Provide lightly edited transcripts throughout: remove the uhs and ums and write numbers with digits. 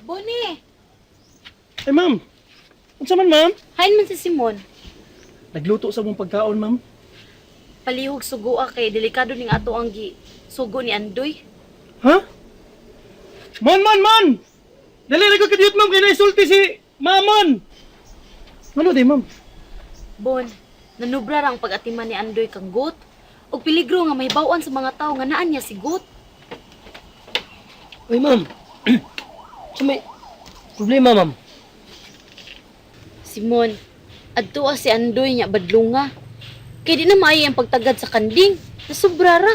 Boni, Ay, ma'am. Unsa man, ma'am? hain man si Simon. Nagluto sa mong pagkaon, ma'am. Palihog sugoa kay delikado ning ato ang gi sugo ni Andoy. Ha? Mon, mon, mon! Dali na ko kadiyot, ma'am, kay naisulti si Mamon! Ano di, ma'am? Bon, nanubra ra ang pag-atiman ni Andoy kang gut. Og peligro nga mahibaw-an sa mga tawo nga naan niya si Gut. Uy, ma'am. So may problema, ma'am. Simon, adtoa si Andoy niya badlunga. Kay di na maayo ang pagtagad sa kanding. Nasubra ra.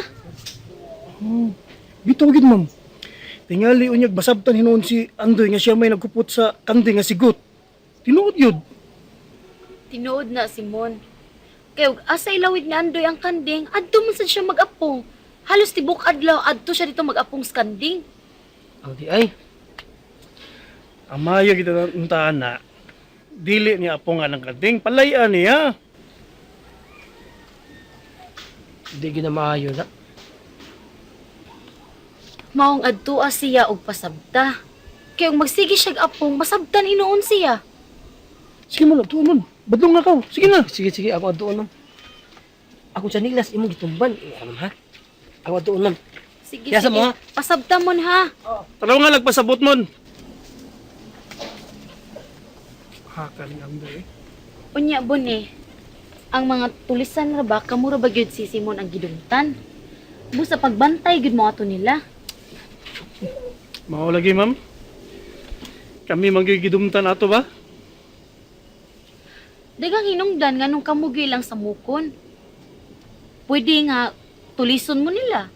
Bitaw gid, ma'am. Tingali unyag basabtan hinuon si Andoy nga siya may nagkupot sa kanding nga sigot. Tinuod yun. Tinuod na Simon. Kay og asa ilawid ni Andoy ang kanding, adto man sad siya mag-apong. Halos tibok adlaw adto siya dito mag-apong sa kanding. Ang di ay. Amaya kita untaan na. Dili niya apongan ang kanding. Palayan niya. Di gyud na maayo na. Maong adtoa siya og pasabta. Kay og magsige siyag apong, masabtan hinuon siya. Sige mo, tuon mon. Badlong na ka. Sige na. Sige, sige, ako adtuon, ma'am. Ako sa nilas imong gitumban. Eh, ma'am, ha? Ako adtuon, ma'am. Sige, Yasa sige. mo, ha? Pasabta mon ha. Taraw nga nagpasabot mon. Hakaling Andoy eh. Unya bone. Ang mga tulisan ra ba kamura ba gyud si Simon ang gidumtan? Busa pagbantay gyud mo ato nila. Mao lagi, ma'am. Kami manggigidumtan ato ba? Dagang hinungdan nganong kamo gyud lang sa mukon. Pwede nga tulison mo nila.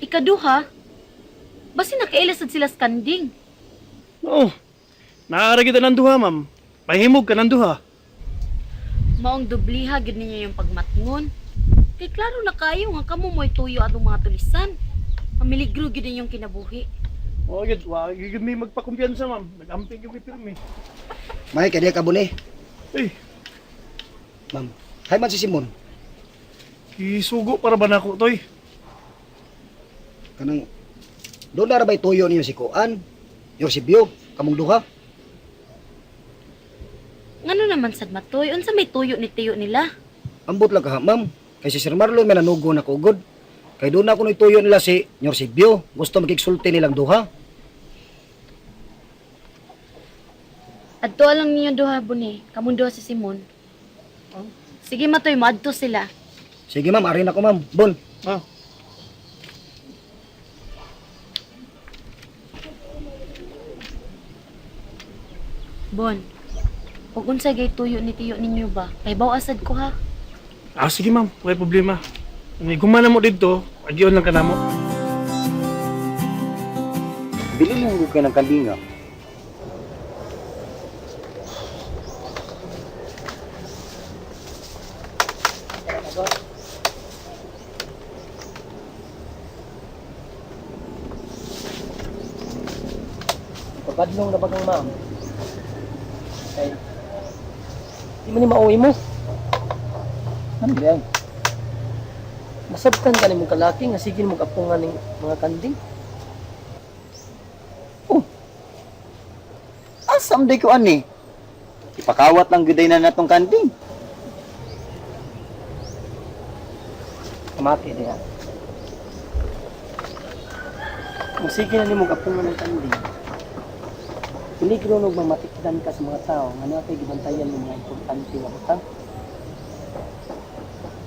Ikaduha, basi nakaila sad sila sa kanding. Oo. Naara kita ng duha, ma'am. Pahimog ka ng duha. Maong dubliha gyud ninyo yung pagmatngon. Kay klaro na kayo nga kamo mo'y tuyo atong mga tulisan. Pamiligro gyud ninyong kinabuhi. Oo, gid. Wa gid mi magpakumpiyansa, ma'am. Nagamping yung pirmi. May kaya ka buni. Eh, Ma'am, hay man si Simon. kisugo para ba nako, toy? Kanang doon na ra ba'y tuyo niyo si Kuan? Yung si Bio, kamong duha. Ngano naman sad matoy, unsa may tuyo ni tiyo nila? Ambot lang ka ha, ma'am. Kay si Sir Marlon may nanugo na kugod. Kay doon na kuno'y tuyo nila si Nyor si Bio. Gusto magkiksulti nilang duha. Adto lang ninyo duha buni, kamong duha si Simon. Sige matoy, moadto sila. Sige ma'am, arin ako ma'am. Bon. Ah. Bon, ug unsa gay tuyo ni tiyo ninyo ba? Kay asad ko ha. Ah, sige, ma'am. Way problema. May gumana mo dito, agiyon lang ka namo. Bili lang ko kayo ng kandinga. Pabadlong na bagang ma'am. Kay di man ni mauwi mo. Ano ba yan? Masabtan ka nimong kalaki nga sige mo apungan ning mga kanding. Asam day ko ani? Ipakawat lang gyud na natong kanding. Kamati diha. Kung sige na nimo apungan ng kanding. Peligro nog mamatikdan ka sa mga tao nga naa kay gibantayan ng mga importante nga butang.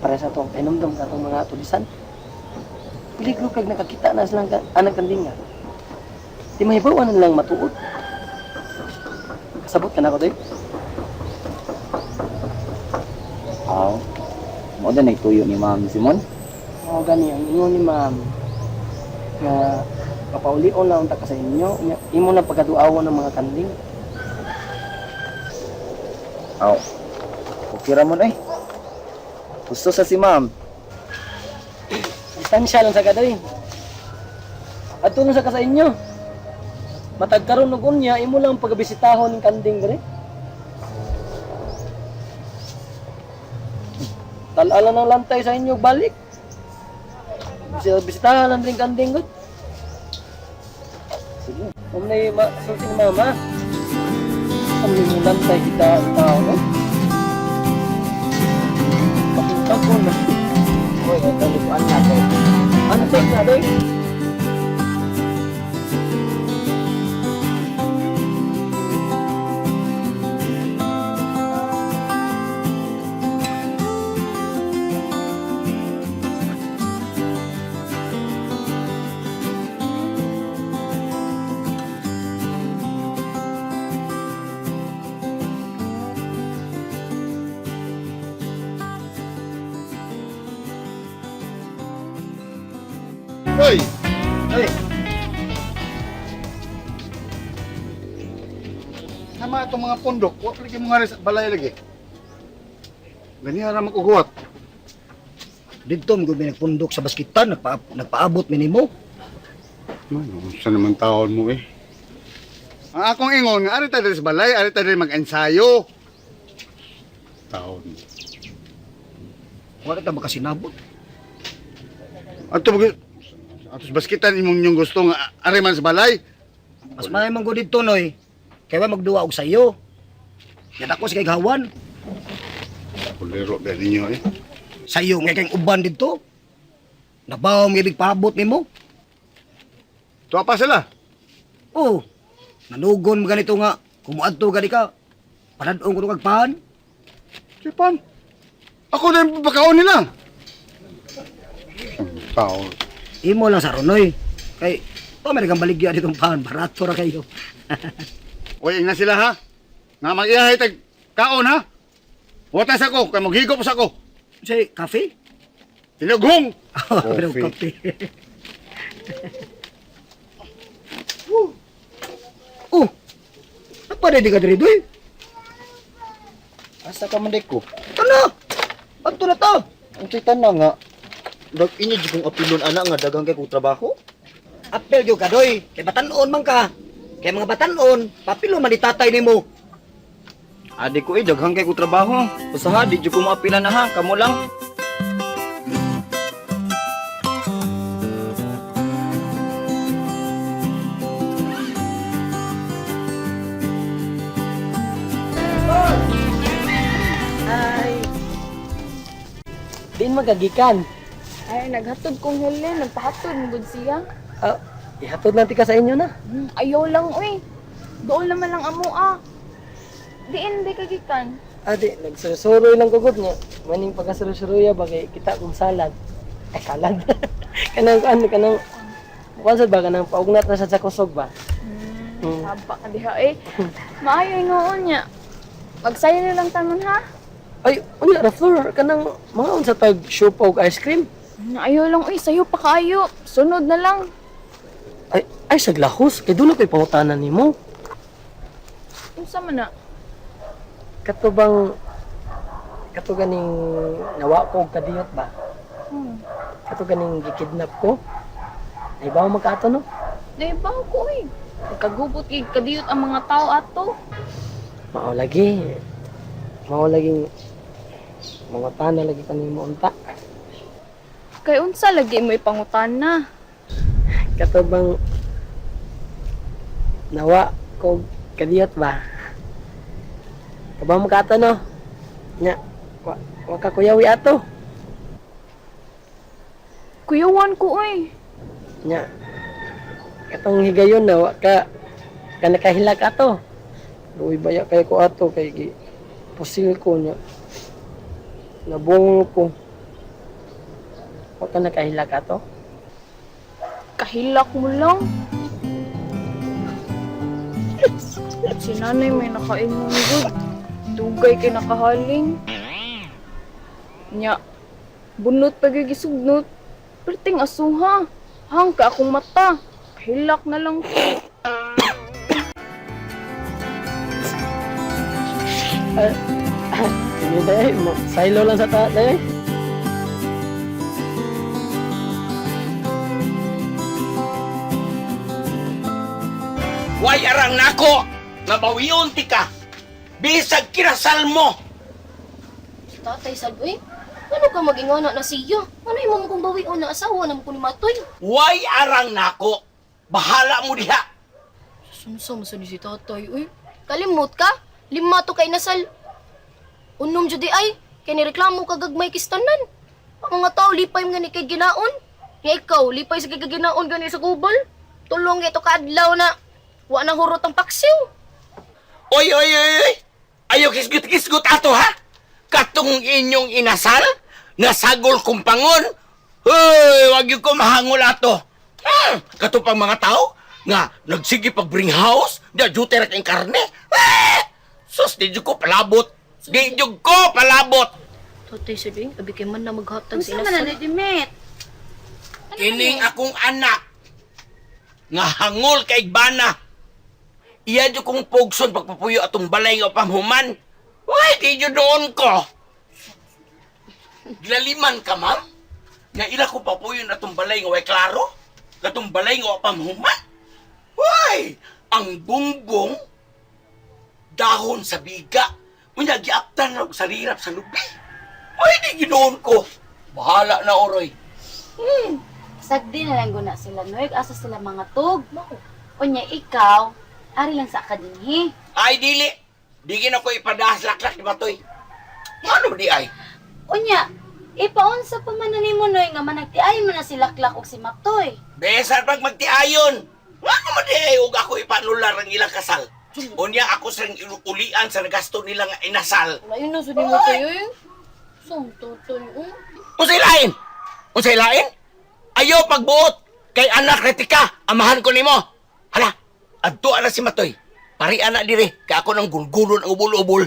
Para sa atong pahinumdom sa atong mga tulisan. Peligro kag nakakita na silang anang kanding nga. Di mahibaw na lang matuod. Kasabot ka na ako, Doy. Aw. Mo da tuyo ni Ma'am Simon. Oo, gani. Ang ingon ni ma'am, nga papaulion lang ta ka sa inyo. Nya, imo na pagkaduawan ng mga kanding. Aw. Okay ra mon ay. Gusto sa si Ma'am. Distansya lang sa kadoy. Adto lang sa ka sa inyo. Matag karon og unya, imo lang pagabisitahon ning kanding diri. Talala ng lantay sa inyo balik. Bisitahan lang rin kanding gud. Sige. Huwag na yung masulti ni mama. Ang limulan tayo kita ang tao, no? Kapintag ko na. Uy, ito likuan natin. Antok na, doy. Hoy! Ay, Sama itong mga pundok, wa lagi mga rin sa balay lagi. Ganihan ra makuhuwat. didto mo gud nagpundok sa baskitan, nagpaabot minimo. Man, unsa naman taon mo eh. Ang akong ingon nga ari ta diri sa balay, ari ta diri mag-ensayo. Taon. Wala ta makasinabot. Ato mag ato sa baskitan imong inyong gusto nga ari man sa balay. Mas maayo man gud didto noy. Kay wa magduwa og sayo. Yan ako sa kaygawan. Kulero ba ninyo eh. Sayo nga kay uban didto. Nabaw mo ibig paabot nimo. Tuwa pa sila. Oh, nanugon mo ganito nga. Kumuadto gani ka. Panadong ko kag pahan. Sipan. Ako na yung pagkaon nila. Ang Taon. Imo lang sa Ronoy. Kay pa man kang baligya ditong pahan, barato ra kayo. Uy, ingna sila ha. Nga mag-iyahay tag kaon ha. Watas ako, kay maghigop sa ako. Say, kafe? Tinughong! Pero kape. Oh, apa di ka diri doy? Asa ka man ko? Ano? Adto na ta. Ang tanan nga. Dag inyo jud kong apilon ana nga daghang kay kong trabaho. Apel gyud ka doy. Kay batan-on man ka. Kay mga batan-on, papilo man ni tatay nimo. Adi ko eh, daghang kay kong trabaho. Usaha di jud ko maapilan na ha, kamo lang. Ay. Diin magagikan. Ay, naghatod kong huli. Nagpahatod, mugod siya. Ah, ihatod lang tika sa inyo na. Ayaw lang, uy. Doon naman lang amo, ah. Diin, di kagikan. Ate, nagsusuroy lang kugod niya. Maning pagkasurusuroy ba kay kita kong salad. Ay, salad. Kanang ano, kanang kuan sad ba kanang paugnat na sad sa kusog ba? Saba ka diha, eh. Maayo ingoon niya. Magsayo na lang tanon, ha? Ay, unya ra floor kanang mga unsa tag siupaw og ice cream. Ayaw lang, uy. Sayo pa kaayo. Sunod na lang. Ay, ay saglahos kay doon ko'y pangutanan nimo. Unsa man na? Kato bang kato ganing nawa ko og kadiyot ba? Kato ganing gikidnap ko. Ay ba magkaato no? Naibaw ko, uy. Nagkagubot kay kadiyot ang mga tao ato. Mao lagi. Mao laging mangutana lagi kanimo unta. Kay unsa lagi mo ipangutan na. Kato bang nawa ko kadiyot ba? Kabaw mo kato no? Nya, wa ka kuyawi ato. Kuyawan ko, uy. Nya, katong higayon na wa ka ka nakahilak ato. Luoy baya kay ko ato kay gi pusil ko nya. Nabungol ko. Wa ka nakahilak ato? Kahilak mo lang. Si nanay may nakaingon gud. Dugay kay nakahaling. Nya, bunot pa gyud gisugnot. Perting asuha. Hangka akong mata. Kahilak na lang ko. Sige day, silo lang sa ta day. Way arang nako, nabawiyon ti ka. Bisag kinasal mo. Tatay Salboy, ano ka magingana na siya? Ano imo mo kung bawion na asawa na mo ni Matoy? Way arang nako. Bahala mo diha. Unsa man sad ni si tatay, uy. Kalimot ka? Lima to kay nasal. Unom jud di ay, kay nireklamo ka gagmay kistanan. Ang mga tao lipay man gani kay ginaon. Nga ikaw, lipay sa kay ginaon gani sa kubol. Tulong ito kaadlaw na wa na hurot ang paksiw. Oy, oy, oy, oy! Ayaw kisgut-kisgut ato, ha? Katong inyong inasal? Nasagol kong pangon? Hoy, wag yung kumahangol ato. Katong pang mga tao nga nagsige pag bring house, di duty ra kay karne. Eh! Sus, di jud ko palabot. Di jud ko palabot. Tatay sad uy, abi kay man na maghatag sa Unsa man inasal. na ni Dimet? Kining akong anak nga hangol kay bana. Iya jud kong pugson pagpapuyo atong balay nga pamhuman. Why di jud doon ko? Gilaliman ka, ma'am? Nga ila ko papuyo na atong balay nga way klaro? Katong balay nga wa pamhuman? Why? Ang bungbong dahon sa biga. Unya giaptan na og sarirap sa lubi. Why di ginoon ko? Bahala na oroy. Sagdi na lang guna sila Noy, asa sila mga tug. Unya ikaw, ari lang sa kadinhi. Ay, dili. Di gina ko ipadahas laklak ni Batoy. Ano di ay? Unya, ipaunsa pa man na nimo Noy nga managtiay man na si Laklak og si Matoy. Besan pag magtiayon. Ano man di ay ug ako ipanular ang ilang kasal. Unya ako sa ulian sa nagasto nila nga inasal. Lain na sad nimo tayo uy. Saan tatay uy? Unsay lain? Unsay lain? Ayaw pagbuot kay anak retika, amahan ko nimo. Hala, adto na si Matoy. Pari ana dire, kay ako nang gulgulon ang ubol-ubol.